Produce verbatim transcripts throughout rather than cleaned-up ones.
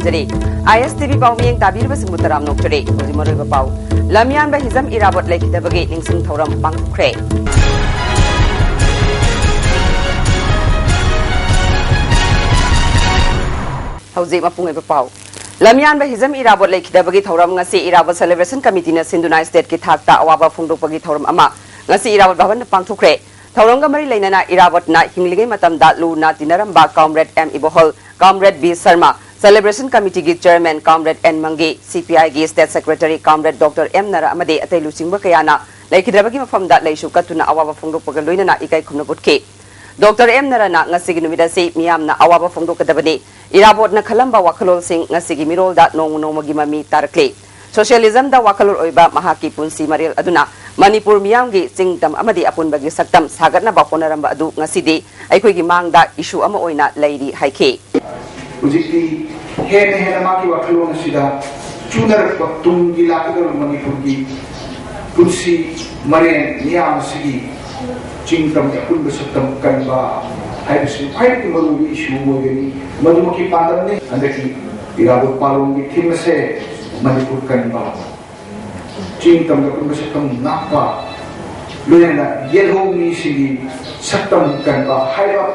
ꯖꯔꯤ꯫ ꯑꯥꯏ ꯑꯦꯁ T V ꯄꯥꯎ ꯃꯤꯠꯌꯦꯡ ꯇꯥꯕꯤꯔꯤꯕꯁꯤꯡꯕꯨ ꯇꯔꯥꯝꯅ ꯑꯣꯛꯆꯔꯤ꯫ ꯍꯧꯖꯤꯛ ꯃꯔꯨꯑꯣꯏꯕ ꯄꯥꯎ꯫ ꯂꯝꯌꯥꯟꯕ ꯍꯤꯖꯝ ꯏꯔꯥꯕꯣꯠ ꯂꯩꯈꯤꯗꯕꯒꯤ ꯅꯤꯡꯁꯤꯡ ꯊꯧꯔꯝ ꯄꯥꯡꯊꯣꯛꯈ꯭ꯔꯦ꯫ ꯍꯧꯖꯤꯛ ꯃꯄꯨꯡ ꯑꯣꯏꯕ ꯄꯥꯎ꯫ ꯂꯝꯌꯥꯟꯕ ꯍꯤꯖꯝ ꯏꯔꯥꯕꯣꯠ ꯂꯩꯈꯤꯗꯕꯒꯤ ꯊꯧꯔꯝ ꯉꯁꯤ ꯏꯔꯥꯕꯣꯠ ꯁꯦꯂꯦꯕ꯭ꯔꯦꯁꯟ ꯀꯃꯤꯇꯤꯅ ꯁꯤꯟꯗꯨꯅ ꯁ꯭ꯇꯦꯠꯀꯤ ꯊꯥꯛꯇ ꯑꯋꯥꯕ ꯐꯣꯡꯗꯣꯛꯄꯒꯤ ꯊꯧꯔꯝ ꯑꯃ ꯉꯁꯤ ꯏꯔꯥꯕꯣꯠ ꯚꯕꯟꯗ ꯄꯥꯡꯊꯣꯛꯈ꯭ꯔꯦ꯫ ꯊꯧꯔꯝꯒ ꯃꯔꯤ ꯂꯩꯅꯅ ꯏꯔꯥꯕꯣꯠꯅ ꯍꯤꯡꯂꯤꯉꯩ ꯃꯇꯝꯗ ꯂꯨꯅ ꯇꯤꯟꯅꯔꯝꯕ comrade M Ibohal, comrade B Sharma, celebration ꯀꯃꯤꯇꯤꯒꯤ chairman comrade N Mangi, C P ꯑꯥꯏꯒꯤ state secretary comrade doctor M Nara ꯑꯃꯗꯤ ꯑꯇꯩ ꯂꯨꯆꯤꯡꯕ ꯀꯌꯥꯅ ꯂꯩꯈꯤꯗ꯭ꯔꯕꯒꯤ ꯃꯐꯝꯗ ꯂꯩꯁꯨ ꯀꯠꯇꯨꯅ ꯑꯋꯥꯕ ꯐꯣꯡꯗꯣꯛꯄꯒ ꯂꯣꯏꯅꯅ ꯏꯀꯥꯏ ꯈꯨꯝꯅꯕ ꯎꯠꯈꯤ꯫ ꯗꯣꯛꯇꯔ ꯑꯦꯝ ꯅꯔꯥꯅ ꯉꯁꯤꯒꯤ ꯅꯨꯃꯤꯠ ꯑꯁꯤ ꯃꯤꯌꯥꯝꯅ ꯑꯋꯥꯕ ꯐꯣꯡꯗꯣꯛꯀꯗꯕꯅꯤ, ꯏꯔꯥꯕꯣꯠꯅ ꯈꯜꯂꯝꯕ ꯋꯥꯈꯜꯂꯣꯟꯁꯤꯡ ꯉꯁꯤꯒꯤ ꯃꯤꯔꯣꯜꯗ ꯅꯣꯡꯃ ꯅꯣꯡꯃꯒꯤ ꯃꯃꯤ ꯇꯥꯔꯛꯂꯤ꯫ ꯁꯣꯁꯤꯌꯦꯂꯤꯖꯝꯗ ꯋꯥꯈꯜꯂꯣꯟ ꯑꯣꯏꯕ ꯃꯍꯥꯛꯀꯤ ꯄꯨꯟꯁꯤ ꯃꯔꯦꯜ ꯑꯗꯨꯅ ꯃꯅꯤꯄꯨꯔ ꯃꯤꯌꯥꯝꯒꯤ ꯆꯤꯡꯗꯝ ꯑꯃꯗꯤ ꯑꯄꯨꯟꯕꯒꯤ ꯁꯛꯇꯝ ꯁꯥꯒꯠꯅꯕ ꯍꯣꯠꯅꯔꯝꯕ ꯑꯗꯨ ꯉꯁꯤꯗꯤ ꯑꯩꯈꯣꯏꯒꯤ ꯃꯥꯡꯗ ꯏꯁꯨ ꯑꯃ ꯑꯣꯏꯅ ꯂꯩꯔꯤ ꯍꯥꯏꯈꯤ꯫ ꯍꯧꯖꯤꯛꯇꯤ ꯍꯦꯟꯅ ꯍꯦꯟꯅ ꯃꯥꯒꯤ ꯋꯥꯈꯜꯂꯣꯟ ꯑꯁꯤꯗ ꯆꯨꯅꯔꯛꯄ ꯇꯨꯡꯒꯤ ꯂꯥꯛꯀꯗꯧꯔꯤꯕ ꯃꯅꯤꯄꯨꯔꯒꯤ ꯄꯨꯟꯁꯤ ꯃꯔꯦꯜ ꯃꯤꯌꯥꯝ ꯑꯁꯤꯒꯤ ꯆꯤꯡ ꯇꯝꯒꯤ ꯑꯄꯨꯟꯕ ꯁꯛꯇꯝ ꯀꯟꯕ ꯍꯥꯏꯕꯁꯤ ꯈ꯭ꯋꯥꯏꯗꯒꯤ ꯃꯔꯨꯑꯣꯏꯕ ꯏꯁꯨ ꯑꯃ ꯑꯣꯏꯒꯅꯤ꯫ ꯃꯗꯨꯃꯛꯀꯤ ꯄꯥꯟꯗꯝꯅꯤ ꯍꯟꯗꯛꯀꯤ ꯏꯔꯥꯕꯣꯠ ꯄꯥꯂꯣꯟꯒꯤ ꯊꯤꯝ ꯑꯁꯦ, ꯃꯅꯤꯄꯨꯔ ꯀꯟꯕ꯫ ꯆꯤꯡ ꯇꯝꯒꯤ ꯑꯄꯨꯟꯕ ꯁꯛꯇꯝ ꯉꯥꯛꯄ, ꯂꯣꯏꯅꯅ ꯌꯦꯜꯍꯧ ꯃꯤꯁꯤꯡꯒꯤ ꯁꯛꯇꯝ ꯀꯟꯕ ꯍꯥꯏꯕ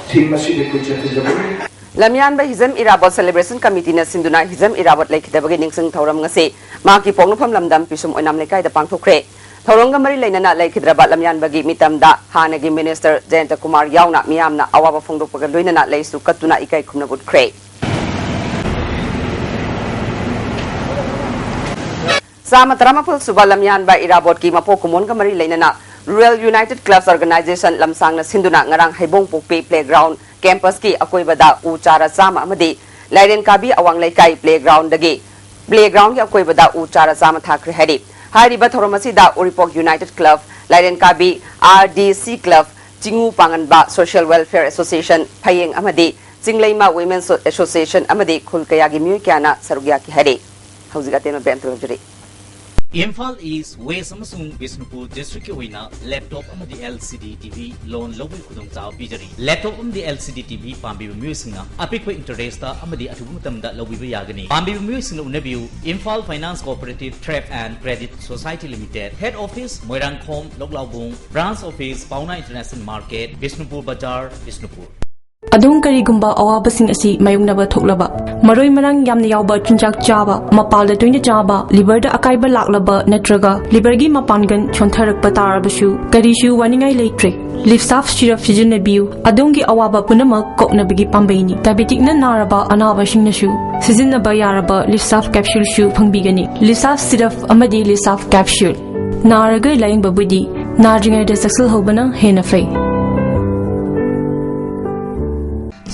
ꯊꯤꯝ ꯑꯁꯤꯗ ꯑꯩꯈꯣꯏ ꯆꯠꯊꯖꯕꯅꯤ꯫ ꯂꯝꯌꯥꯟꯕ ꯍꯤꯖꯝ ꯏꯔꯥꯕꯣꯠ ꯁꯦꯂꯦꯕ꯭ꯔꯦꯁꯟ ꯀꯃꯤꯇꯤꯅ ꯁꯤꯟꯗꯨꯅ ꯍꯤꯖꯝ ꯏꯔꯥꯕꯣꯠ ꯂꯩꯈꯤꯗꯕꯒꯤ ꯅꯤꯡꯁꯤꯡ ꯊꯧꯔꯝ ꯉꯁꯤ ꯃꯍꯥꯛꯀꯤ ꯄꯣꯛꯅꯐꯝ ꯂꯝꯗꯝ ꯄꯤꯁꯨꯝ ꯑꯣꯏꯅꯥꯝ ꯂꯩꯀꯥꯏꯗ ꯄꯥꯡꯊꯣꯛꯈ꯭ꯔꯦ꯫ ꯊꯧꯔꯝꯒ ꯃꯔꯤ ꯂꯩꯅꯅ ꯂꯩꯈꯤꯗ꯭ꯔꯕ ꯂꯝꯌꯥꯟꯕꯒꯤ ꯃꯤꯇꯝꯗ ꯍꯥꯟꯅꯒꯤ ꯃꯤꯅꯤꯁꯇꯔ ꯖꯌꯟꯇ ꯀꯨꯃꯥꯔ ꯌꯥꯎꯅ ꯃꯤꯌꯥꯝꯅ ꯑꯋꯥꯕ ꯐꯣꯡꯗꯣꯛꯄꯒ ꯂꯣꯏꯅꯅ ꯂꯩꯁꯨ ꯀꯠꯇꯨꯅ ꯏꯀꯥꯏ ꯈꯨꯝꯅꯕ ꯎꯠꯈ꯭ꯔꯦ꯫ ꯆꯥꯃ ꯇꯔꯥꯃꯥꯄꯜ ꯁꯨꯕ ꯂꯝꯌꯥꯟꯕ ꯏꯔꯥꯕꯣꯠꯀꯤ ꯃꯄꯣꯛ ꯀꯨꯝꯑꯣꯟꯒ ꯃꯔꯤ ꯂꯩꯅꯅ Rural United Clubs Organization ꯂꯝꯁꯥꯡꯅ ꯁꯤꯟꯗꯨꯅ ꯉꯔꯥꯡ ꯍꯩꯕꯣꯡ ꯄꯣꯛꯄꯤ ꯄ꯭ꯂꯦꯒ꯭ꯔꯥꯎꯟ ꯀꯦꯝꯄꯁꯀꯤ ꯑꯀꯣꯏꯕꯗ ꯎ ꯆꯥꯔ ꯆꯥꯃ ꯑꯃꯗꯤ ꯂꯥꯏꯔꯦꯟ ꯀꯥꯕꯤ ꯑꯋꯥꯡ ꯂꯩꯀꯥꯏ ꯄ꯭ꯂꯦꯒ꯭ꯔꯥꯎꯟꯗꯒꯤ, ꯄ꯭ꯂꯦꯒ꯭ꯔꯥꯎꯟꯒꯤ ꯑꯀꯣꯏꯕꯗ ꯎ ꯆꯥꯔ ꯆꯥꯃ ꯊꯥꯈ꯭ꯔꯦ ꯍꯥꯏꯔꯤ꯫ ꯍꯥꯏꯔꯤꯕ ꯊꯧꯔꯝ ꯑꯁꯤꯗ ꯎꯔꯤꯄꯣꯛ ꯌꯨꯅꯥꯏꯇꯦꯗ ꯀ꯭ꯂꯕ, ꯂꯥꯏꯔꯦꯟ ꯀꯥꯕꯤ ꯑꯥꯔ ꯗꯤ ꯁꯤ ꯀ꯭ꯂꯕ, ꯆꯤꯡꯉꯨ ꯄꯥꯡꯒꯟꯕ ꯁꯣꯁꯤꯌꯦꯜ ꯋꯦꯜꯐꯤꯌꯔ ꯑꯦꯁꯣꯁꯤꯌꯦꯁꯟ, ꯐꯌꯦꯡ ꯑꯃꯗꯤ ꯆꯤꯡꯂꯩꯃ ꯋꯤꯃꯦꯟ ꯑꯦꯁꯣꯁꯤꯌꯦꯁꯟ ꯑꯃꯗꯤ ꯈꯨꯜ ꯀꯌꯥꯒꯤ ꯃꯤꯑꯣꯏ ꯀꯌꯥꯅ ꯁꯔꯨꯛ ꯌꯥꯈꯤ ꯍꯥꯏꯔꯤ꯫ ꯍꯧꯖꯤꯛ ꯑꯇꯦꯟꯕ ꯕꯦꯟꯇ ꯂꯧꯖꯔꯤ꯫ ꯏꯝꯐꯥꯜ ꯏꯁ, ꯋꯦꯁ ꯑꯃꯁꯨꯡ ꯕꯤꯁꯅꯨꯄꯨꯔ ꯗꯤꯁꯇ꯭ꯔꯤꯛꯀꯤ ꯑꯣꯏꯅ ꯂꯦꯞꯇꯣꯞ ꯑꯃꯗꯤ LCD TV ꯂꯣꯟ ꯂꯧꯕꯒꯤ ꯈꯨꯗꯣꯡꯆꯥꯕ ꯄꯤꯖꯔꯤ꯫ ꯂꯦꯞꯇꯣꯞ ꯑꯃꯗꯤ LCD TV ꯄꯥꯝꯕꯤꯕ ꯃꯤꯑꯣꯏꯁꯤꯡꯅ ꯑꯄꯤꯛꯄ ꯏꯟꯇꯔꯦꯁꯇ ꯑꯃꯗꯤ ꯑꯊꯨꯕ ꯃꯇꯝꯗ ꯂꯧꯕꯤꯕ ꯌꯥꯒꯅꯤ꯫ ꯄꯥꯝꯕꯤꯕ ꯃꯤꯑꯣꯏꯁꯤꯡꯅ ꯎꯅꯕꯤꯌꯨ, Imphal Finance Cooperative Trade and Credit Society Limited, Head Office, Moirangkhom, ꯂꯣꯛꯂꯥꯎꯕꯨꯡ, Branch Office, Paona International Market, Bishnupur ꯕꯖꯥꯔ, ꯕꯤꯁꯅꯨꯄꯨꯔ꯫ ꯑꯗꯣꯝ ꯀꯔꯤꯒꯨꯝꯕ ꯑꯋꯥꯕꯁꯤꯡ ꯑꯁꯤ ꯃꯥꯌꯣꯛꯅꯕ ꯊꯣꯛꯂꯕ, ꯃꯔꯣꯏ ꯃꯔꯥꯡ ꯌꯥꯝꯅ ꯌꯥꯎꯕ ꯆꯤꯟꯖꯥꯛ ꯆꯥꯕ, ꯃꯄꯥꯜꯗ ꯇꯣꯏꯅ ꯆꯥꯕ, ꯂꯤꯚꯔꯗ ꯑꯀꯥꯏꯕ ꯂꯥꯛꯂꯕ ꯅꯠꯇ꯭ꯔꯒ ꯂꯤꯚꯔꯒꯤ ꯃꯄꯥꯡꯒꯜ ꯁꯣꯟꯊꯔꯛꯄ ꯇꯥꯔꯕꯁꯨ ꯀꯔꯤꯁꯨ ꯋꯥꯅꯤꯡꯉꯥꯏ ꯂꯩꯇ꯭ꯔꯦ꯫ ꯂꯤꯞꯁꯥꯐ ꯁꯤꯔꯞ ꯁꯤꯖꯤꯟꯅꯕꯤꯌꯨ, ꯑꯗꯣꯝꯒꯤ ꯑꯋꯥꯕ ꯄꯨꯝꯅꯃꯛ ꯀꯣꯛꯅꯕꯒꯤ ꯄꯥꯝꯕꯩꯅꯤ꯫ ꯗꯥꯏꯕꯦꯇꯤꯛꯅ ꯅꯥꯔꯕ ꯑꯅꯥꯕꯁꯤꯡꯅꯁꯨ ꯁꯤꯖꯤꯟꯅꯕ ꯌꯥꯔꯕ ꯂꯤꯞꯁꯥꯐ ꯀꯦꯞꯁꯨꯜꯁꯨ ꯐꯪꯕꯤꯒꯅꯤ꯫ ꯂꯤꯞꯁꯥꯐ ꯁꯤꯔꯞ ꯑꯃꯗꯤ ꯂꯤꯞꯁꯥꯐ ꯀꯦꯞꯁꯨꯜ꯫ ꯅꯥꯔꯒ ꯂꯥꯌꯦꯡꯕꯕꯨꯗꯤ ꯅꯥꯗ꯭ꯔꯤꯉꯩꯗ ꯆꯦꯛꯁꯤꯜꯍꯧꯕꯅ ꯍꯦꯟꯅ ꯐꯩ꯫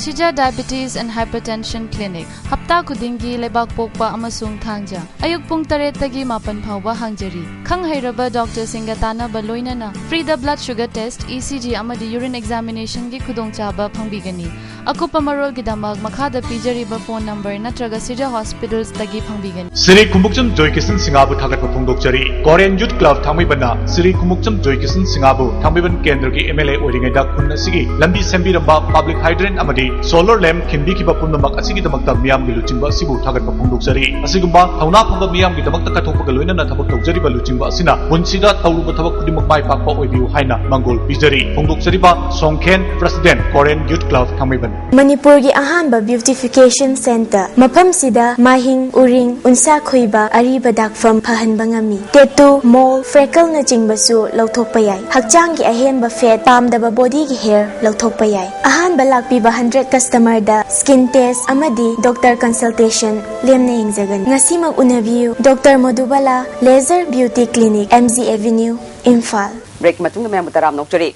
Shija Diabetes and Hypertension Clinic, ꯍꯞꯇꯥ ꯈꯨꯗꯤꯡꯒꯤ ꯂꯩꯕꯥꯛꯄꯣꯛꯄ ꯑꯃꯁꯨꯡ ꯊꯥꯡꯖ, ꯑꯌꯨꯛ ꯄꯨꯡ ꯇꯔꯦꯠꯇꯒꯤ ꯃꯥꯄꯟ ꯐꯥꯎꯕ ꯍꯥꯡꯖꯔꯤ꯫ ꯈꯪ ꯍꯩꯔꯕ ꯗꯣꯛꯇꯔꯁꯤꯡꯒ ꯇꯥꯟꯅꯕ ꯂꯣꯏꯅꯅ free-ꯗ blood sugar test, ECG ꯑꯃꯗꯤ urine examination-ꯒꯤ ꯈꯨꯗꯣꯡꯆꯥꯕ ꯐꯪꯕꯤꯒꯅꯤ꯫ ꯑꯀꯨꯞꯄ ꯃꯔꯣꯜꯒꯤꯗꯃꯛ ꯃꯈꯥꯗ ꯄꯤꯖꯔꯤꯕ phone number ꯅꯠꯇ꯭ꯔꯒ Shija Hospitals-ꯇꯒꯤ ꯐꯪꯕꯤꯒꯅꯤ꯫ ꯁ꯭ꯔꯤ ꯈꯣꯡꯕꯣꯛꯆꯝ ꯖꯣꯏꯀꯤꯁꯟ ꯁꯤꯡꯍꯕꯨ ꯊꯥꯒꯠꯄ ꯐꯣꯡꯗꯣꯛꯆꯔꯤ꯫ ꯀꯣꯔꯤꯌꯟ ꯌꯨꯊ ꯀ꯭ꯂꯕ ꯊꯥꯡꯃꯩꯕꯟꯅ ꯁ꯭ꯔꯤ ꯈꯣꯡꯕꯣꯛꯆꯝ ꯖꯣꯏꯀꯤꯁꯟ ꯁꯤꯡꯍꯕꯨ ꯊꯥꯡꯃꯩꯕꯟ ꯀꯦꯟꯗ꯭ꯔꯒꯤ MLA ꯑꯣꯏꯔꯤꯉꯩꯗ ꯈꯨꯟ ꯑꯁꯤꯒꯤ ꯂꯝꯕꯤ ꯁꯦꯝꯕꯤꯔꯝꯕ, public hydrant ꯑꯃꯗꯤ solar lamp ꯈꯤꯟꯕꯤꯈꯤꯕ ꯄꯨꯝꯅꯃꯛ ꯑꯁꯤꯒꯤꯗꯃꯛꯇ ꯃꯤꯌꯥꯝꯒꯤ ꯂꯨꯆꯤꯡꯕ ꯑꯁꯤꯕꯨ ꯊꯥꯒꯠꯄ ꯐꯣꯡꯗꯣꯛꯆꯔꯤ꯫ ꯑꯁꯤꯒꯨꯝꯕ ꯊꯧꯅꯥ ꯐꯕ ꯃꯤꯌꯥꯝꯒꯤꯗꯃꯛꯇ ꯀꯠꯊꯣꯛꯄꯒ ꯂꯣꯏꯅꯅ ꯊꯕꯛ ꯇꯧꯖꯔꯤꯕ ꯂꯨꯆꯤꯡꯕ ꯑꯁꯤꯅ ꯄꯨꯟꯁꯤꯗ ꯇꯧꯔꯨꯕ ꯊꯕꯛ ꯈꯨꯗꯤꯡꯃꯛ ꯃꯥꯏ ꯄꯥꯛꯄ ꯑꯣꯏꯕꯤꯌꯨ ꯍꯥꯏꯅ ꯃꯪꯒꯣꯜ ꯄꯤꯖꯔꯤ꯫ ꯐꯣꯡꯗꯣꯛꯆꯔꯤꯕ ꯁꯣꯡꯈꯦꯟ, President, Korean Youth Club, ꯊꯥꯡꯃꯩꯕꯟ꯫ ꯃꯅꯤꯄꯨꯔꯒꯤ ꯑꯍꯥꯟꯕ beautification center꯫ ꯃꯐꯝꯁꯤꯗ ꯃꯥꯏꯍꯤꯡ, ꯎꯔꯤꯡ, ꯎꯟꯁꯥ ꯈꯨꯏꯕ, ꯑꯔꯤꯕ ꯗꯥꯛꯐꯝ ꯐꯍꯟꯕ ꯉꯝꯃꯤ꯫ Tattoo, mole, freckle-ꯅꯆꯤꯡꯕꯁꯨ ꯂꯧꯊꯣꯛꯄ ꯌꯥꯏ꯫ ꯍꯛꯆꯥꯡꯒꯤ ꯑꯍꯦꯟꯕ fat, ꯄꯥꯝꯗꯕ body-ꯒꯤ hair ꯂꯧꯊꯣꯛꯄ ꯌꯥꯏ꯫ ꯑꯍꯥꯟꯕ ꯂꯥꯛꯄꯤꯕ hundred customer-ꯗ skin test ꯑꯃꯗꯤ doctor consultation ꯂꯦꯝꯅ ꯌꯦꯡꯖꯒꯅꯤ꯫ ꯉꯁꯤꯃꯛ ꯎꯅꯕꯤꯌꯨ꯫ Doctor ꯃꯣꯗꯨꯕꯥꯂꯥ, Laser Beauty Clinic, MG Avenue, Imphal. Break ꯃꯇꯨꯡꯗ ꯃꯌꯥꯝꯕꯨ ꯇꯔꯥꯝꯅ ꯑꯣꯛꯆꯔꯤ꯫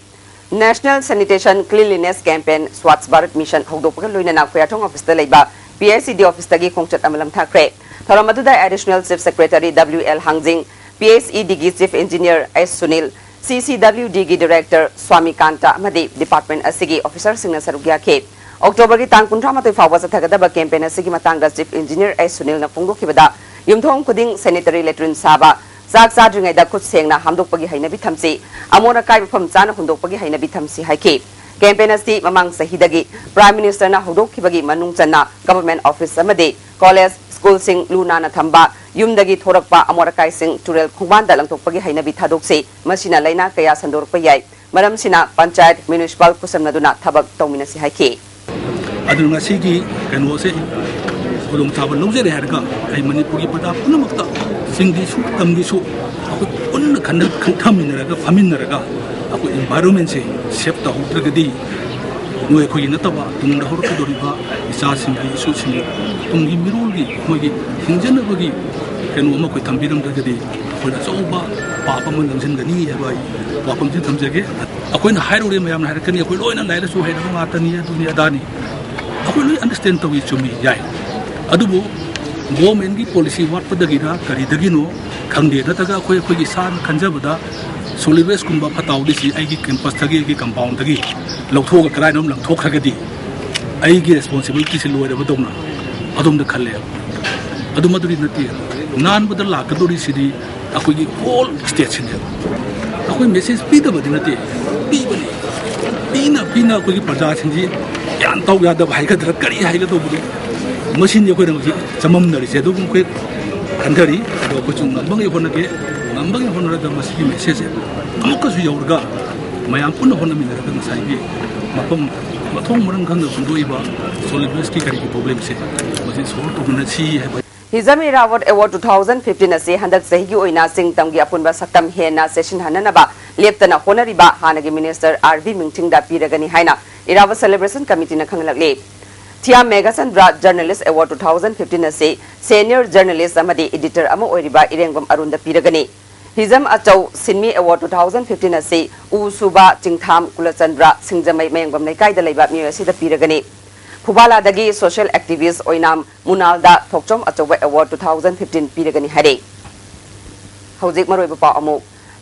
National Sanitation Cleanliness Campaign Swachh Bharat Mission ꯍꯧꯗꯣꯛꯄꯒ ꯂꯣꯏꯅꯅ ꯈꯣꯌꯥꯊꯣꯡ office-ꯇ ꯂꯩꯕ PHED office-ꯇꯒꯤ ꯈꯣꯡꯆꯠ ꯑꯃ ꯂꯝꯊꯥꯈ꯭ꯔꯦ꯫ ꯊꯧꯔꯝ ꯑꯗꯨꯗ Additional Chief Secretary W L ꯍꯥꯡꯖꯤꯡ, PHED-ꯒꯤ Chief Engineer S Sunil, CCWD-ꯒꯤ Director ꯁ꯭ꯋꯥꯃꯤꯀꯥꯟꯇ ꯑꯃꯗꯤ department ꯑꯁꯤꯒꯤ officer-ꯁꯤꯡꯅ ꯁꯔꯨꯛ ꯌꯥꯈꯤ꯫ October-ꯒꯤ ꯇꯥꯡ ꯀꯨꯟꯊ꯭ꯔꯥ ꯃꯥꯊꯣꯏ ꯐꯥꯎꯕ ꯆꯠꯊꯒꯗꯕ campaign ꯑꯁꯤꯒꯤ ꯃꯇꯥꯡꯗ Chief Engineer S ꯁꯨꯅꯤꯜꯅ ꯐꯣꯡꯗꯣꯛꯈꯤꯕꯗ, ꯌꯨꯝꯊꯣꯡ ꯈꯨꯗꯤꯡ sanitary latrine ꯁꯥꯕ, ꯆꯥꯛ ꯆꯥꯗ꯭ꯔꯤꯉꯩꯗ ꯈꯨꯠ ꯁꯦꯡꯅ ꯍꯥꯝꯗꯣꯛꯄꯒꯤ ꯍꯩꯅꯕꯤ ꯊꯝꯁꯤ, ꯑꯃꯣꯠ ꯑꯀꯥꯏ ꯃꯐꯝ ꯆꯥꯅ ꯍꯨꯟꯗꯣꯛꯄꯒꯤ ꯍꯩꯅꯕꯤ ꯊꯝꯁꯤ ꯍꯥꯏꯈꯤ꯫ ꯀꯦꯝꯄꯦꯟ ꯑꯁꯤ ꯃꯃꯥꯡ ꯆꯍꯤꯗꯒꯤ Prime Minister ꯅ ꯍꯧꯗꯣꯛꯈꯤꯕꯒꯤ ꯃꯅꯨꯡ ꯆꯟꯅ government office ꯑꯃꯗꯤ college, school ꯁꯤꯡ ꯂꯨ ꯅꯥꯟꯅ ꯊꯝꯕ, ꯌꯨꯝꯗꯒꯤ ꯊꯣꯔꯛꯄ ꯑꯃꯣꯠ ꯑꯀꯥꯏꯁꯤꯡ ꯇꯨꯔꯦꯜ ꯈꯣꯡꯕꯥꯟꯗ ꯂꯪꯊꯣꯛꯄꯒꯤ ꯍꯩꯅꯕꯤ ꯊꯥꯗꯣꯛꯁꯤ, ꯃꯁꯤꯅ ꯂꯥꯏꯅꯥ ꯀꯌꯥ ꯁꯟꯗꯣꯔꯛꯄ ꯌꯥꯏ꯫ ꯃꯔꯝꯁꯤꯅ ꯄꯟꯆꯥꯌꯠ, municipal ꯈꯨꯠꯁꯝꯅꯗꯨꯅ ꯊꯕꯛ ꯇꯧꯃꯤꯟꯅꯁꯤ ꯍꯥꯏꯈꯤ꯫ ꯑꯗꯨꯅ ꯉꯁꯤꯒꯤ ꯀꯩꯅꯣꯁꯦ ꯈꯨꯗꯣꯡꯆꯥꯕ ꯂꯧꯖꯔꯦ ꯍꯥꯏꯔꯒ ꯑꯩ ꯃꯅꯤꯄꯨꯔꯒꯤ ꯄ꯭ꯔꯖꯥ ꯄꯨꯝꯅꯃꯛꯇ, ꯆꯤꯡꯗꯁꯨ ꯇꯝꯗꯁꯨ ꯑꯩꯈꯣꯏ ꯄꯨꯟꯅ ꯈꯟꯅ-, ꯈꯟꯊꯃꯤꯟꯅꯔꯒ, ꯐꯝꯃꯤꯟꯅꯔꯒ ꯑꯩꯈꯣꯏ environment ꯁꯦ safe ꯇꯧꯍꯧꯗ꯭ꯔꯒꯗꯤ ꯅꯣꯏ ꯑꯩꯈꯣꯏꯒꯤ ꯅꯠꯇꯕ ꯇꯨꯡꯗ ꯍꯧꯔꯛꯀꯗꯧꯔꯤꯕ ꯏꯆꯥꯁꯤꯡꯒꯤ, ꯏꯁꯨꯁꯤꯡꯒꯤ, ꯇꯨꯡꯒꯤ ꯃꯤꯔꯣꯜꯒꯤ ꯃꯣꯏꯒꯤ ꯍꯤꯡꯖꯅꯕꯒꯤ ꯀꯩꯅꯣ ꯑꯃ ꯑꯩꯈꯣꯏ ꯊꯝꯕꯤꯔꯝꯗ꯭ꯔꯒꯗꯤ ꯑꯩꯈꯣꯏꯅ ꯑꯆꯧꯕ ꯄꯥꯞ ꯑꯃ ꯅꯝꯁꯤꯟꯒꯅꯤ ꯍꯥꯏꯕ ꯑꯩ ꯋꯥꯐꯝꯁꯤ ꯊꯝꯖꯒꯦ꯫ ꯑꯩꯈꯣꯏꯅ ꯍꯥꯏꯔꯨꯔꯦ, ꯃꯌꯥꯝꯅ ꯍꯥꯏꯔꯛꯀꯅꯤ, "ꯑꯩꯈꯣꯏ ꯂꯣꯏꯅ ꯂꯥꯏꯔꯤꯛ ꯂꯥꯏꯁꯨ ꯍꯩꯔꯕ ꯉꯥꯛꯇꯅꯤ, ꯑꯗꯨꯅꯤ ꯑꯗꯥꯅꯤ"꯫ ꯑꯩꯈꯣꯏ ꯂꯣꯏ understand ꯇꯧꯏ, ꯆꯨꯝꯃꯤ, ꯌꯥꯏ꯫ ꯑꯗꯨꯕꯨ government ꯀꯤ policy ꯋꯥꯠꯄꯗꯒꯤꯔ ꯀꯔꯤꯗꯒꯤꯅꯣ ꯈꯪꯗꯦ, ꯅꯠꯇ꯭ꯔꯒ ꯑꯩꯈꯣꯏ, ꯑꯩꯈꯣꯏꯒꯤ ꯏꯁꯥꯅ ꯈꯟꯖꯕꯗ solid waste ꯀꯨꯝꯕ ꯐꯠꯇ ꯍꯥꯎꯗꯤꯁꯤ ꯑꯩꯒꯤ campus ꯇꯒꯤ, ꯑꯩꯒꯤ compound ꯇꯒꯤ ꯂꯧꯊꯣꯛꯑꯒ ꯀꯗꯥꯏꯅꯣꯝ ꯂꯪꯊꯣꯛꯈ꯭ꯔꯒꯗꯤ ꯑꯩꯒꯤ responsibility ꯁꯤ ꯂꯣꯏꯔꯕꯗꯧꯅ ꯑꯗꯣꯝꯗ ꯈꯜꯂꯦ꯫ ꯑꯗꯨ ꯃꯗꯨꯗꯤ ꯅꯠꯇꯦ꯫ ꯅꯥꯟꯕꯗ ꯂꯥꯛꯀꯗꯧꯔꯤꯁꯤꯗꯤ ꯑꯩꯈꯣꯏꯒꯤ whole state ꯁꯤꯅꯦꯕ꯫ ꯑꯩꯈꯣꯏ message ꯄꯤꯗꯕꯗꯤ ꯅꯠꯇꯦ, ꯄꯤꯕꯅꯤ꯫ ꯄꯤꯅ ꯄꯤꯅ ꯑꯩꯈꯣꯏꯒꯤ ꯄ꯭ꯔꯖꯥꯁꯤꯡꯁꯤ ꯒ꯭ꯌꯥꯟ ꯇꯧ ꯌꯥꯗꯕ ꯍꯥꯏꯒꯗ꯭ꯔꯥ, ꯀꯔꯤ ꯍꯥꯏꯒꯗꯧꯕꯅꯣ, ꯃꯁꯤꯅꯤ ꯑꯩꯈꯣꯏꯅ ꯍꯧꯖꯤꯛ ꯆꯃꯝꯅꯔꯤꯁꯦ꯫ ꯑꯗꯨꯕꯨ ꯑꯩꯈꯣꯏ ꯈꯟꯊꯔꯤ, ꯑꯗꯣ ꯑꯩꯈꯣꯏꯁꯨ ꯉꯝꯕꯉꯩ ꯍꯣꯠꯅꯒꯦ, ꯉꯝꯕꯉꯩ ꯍꯣꯠꯅꯔꯒ ꯃꯁꯤꯒꯤ message ꯁꯦ ꯑꯃꯨꯛꯀꯁꯨ ꯌꯧꯔꯒ ꯃꯌꯥꯝ ꯄꯨꯟꯅ ꯍꯣꯠꯅꯃꯤꯟꯅꯔꯒ ꯉꯁꯥꯏꯒꯤ ꯃꯐꯝ ꯃꯊꯣꯡ ꯃꯔꯝ ꯈꯪꯗꯅ ꯍꯨꯟꯗꯣꯛꯏꯕ solid waste ꯀꯤ ꯀꯔꯤꯒꯤ problem ꯁꯦ ꯃꯁꯤ solve ꯇꯧꯃꯤꯟꯅꯁꯤ ꯍꯥꯏꯕ꯫ Hijam Irabot Award two thousand fifteen ꯑꯁꯤ ꯍꯟꯗꯛ ꯆꯍꯤꯒꯤ ꯑꯣꯏꯅ ꯆꯤꯡ ꯇꯝꯒꯤ ꯑꯄꯨꯟꯕ ꯁꯛꯇꯝ ꯍꯦꯟꯅ ꯆꯦꯠꯁꯤꯟꯍꯟꯅꯅꯕ ꯂꯦꯞꯇꯅ ꯍꯣꯠꯅꯔꯤꯕ ꯍꯥꯟꯅꯒꯤ Minister R B ꯃꯤꯡꯊꯤꯡꯗ ꯄꯤꯔꯒꯅꯤ ꯍꯥꯏꯅ ꯏꯔꯥꯕꯣꯠ Celebration Committee ꯅ ꯈꯪꯍꯜꯂꯛꯂꯤ꯫ ꯊꯤꯌꯥꯝ Meghachandra Journalist Award two thousand fifteen ꯑꯁꯤ senior journalist ꯑꯃꯗꯤ editor ꯑꯃ ꯑꯣꯏꯔꯤꯕ ꯏꯔꯦꯡꯕꯝ ꯑꯔꯨꯟꯗ ꯄꯤꯔꯒꯅꯤ꯫ ꯍꯤꯖꯝ ꯑꯆꯧ ꯁꯤꯟꯃꯤ Award two thousand fifteen ꯑꯁꯤ ꯎ ꯁꯨꯕ ꯆꯤꯡꯊꯥꯝ ꯀꯨꯂꯆꯟꯗ꯭ꯔ, ꯁꯤꯡꯖꯃꯩ ꯃꯌꯥꯡꯕꯝ ꯂꯩꯀꯥꯏꯗ ꯂꯩꯕ ꯃꯤꯑꯣꯏ ꯑꯁꯤꯗ ꯄꯤꯔꯒꯅꯤ꯫ ꯐꯨꯕꯥꯂꯥꯗꯒꯤ social activist ꯑꯣꯏꯅꯥꯝ ꯃꯨꯅꯥꯜꯗ ꯊꯣꯛꯆꯣꯝ ꯑꯆꯧꯕ Award two thousand fifteen ꯄꯤꯔꯒꯅꯤ ꯍꯥꯏꯔꯦ꯫ ꯍꯧꯖꯤꯛ ꯃꯔꯨꯑꯣꯏꯕ ꯄꯥꯎ ꯑꯃꯨꯛ꯫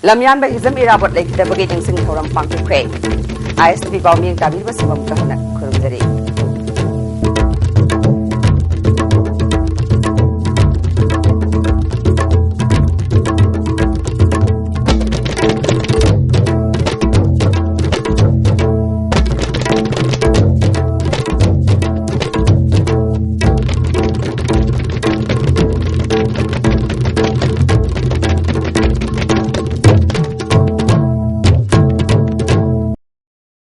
ꯂꯝꯌꯥꯟꯕ ꯍꯤꯖꯝ ꯏꯔꯥꯕꯣꯠ ꯂꯩꯈꯤꯗꯕꯒꯤ ꯅꯤꯡꯁꯤꯡ ꯊꯧꯔꯝ ꯄꯥꯡꯊꯣꯛꯈ꯭ꯔꯦ꯫ I S T V ꯄꯥꯎ ꯃꯤꯠꯌꯦꯡ ꯇꯥꯕꯤꯔꯤꯕꯁꯤꯡ ꯑꯃꯨꯛꯀ ꯍꯟꯅ ꯈꯨꯔꯨꯝ